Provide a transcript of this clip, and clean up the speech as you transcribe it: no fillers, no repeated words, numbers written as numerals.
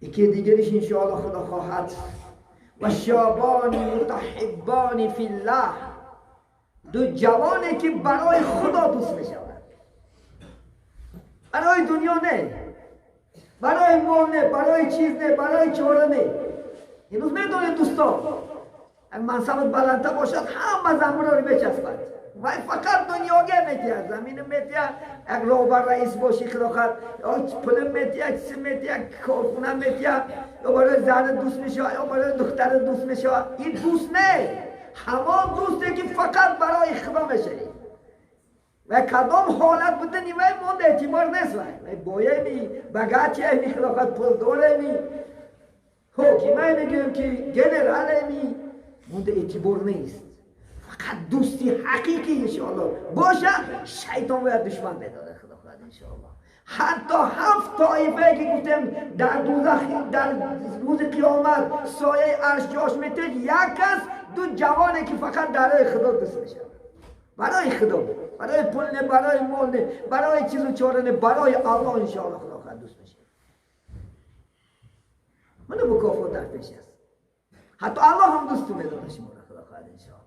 یکی دیگرش انشاءالله خدا خواهد و شابان متحبان فی الله، دو جوانی که برای خدا دوست میشوند، برای دنیا نه، برای مال نه، برای چیز نه، برای چاره نه. امروز میدونید دوستان، منصبت بلندتر باشد همه زنبور رو بچسبد و فقط دنیاگه میتیه، زمین میتیه، یک رهبر رئیس باشی خدا خواهد، یا پول میتیه، چیز میتیه، کارخونه میتیه، یا برای زن دوست میشه، یا برای دختر دوست میشه. این دوست نه، همان دوستی که فقط برای خدا میشه. و کدام حالت بوده نیمه مونده اعتبار نیست، وای بایه می بگاتی می خدا خواهد پول داره می حکیمه میگیم که گنرال می مونده اعتبار نیست. فقط دوستی حقیقی انشاءالله باشه، شیطان باید دشمن بداره خدا خواهد انشاءالله. حتی 7 طایفه که گفتیم در دوزخ در روز قیامت سایه عرش جاش میته، یک کس دو جوانه که فقط در خدا دوست میشه، برای خدا، برای پول نه، برای مال نه، برای چیز و چاره نه، برای الله انشاءالله خدا خواهد دوست میشه. من مکافات در پیش است، حتی الله هم دوست میداره شما را خدا خواهد انشاءالله.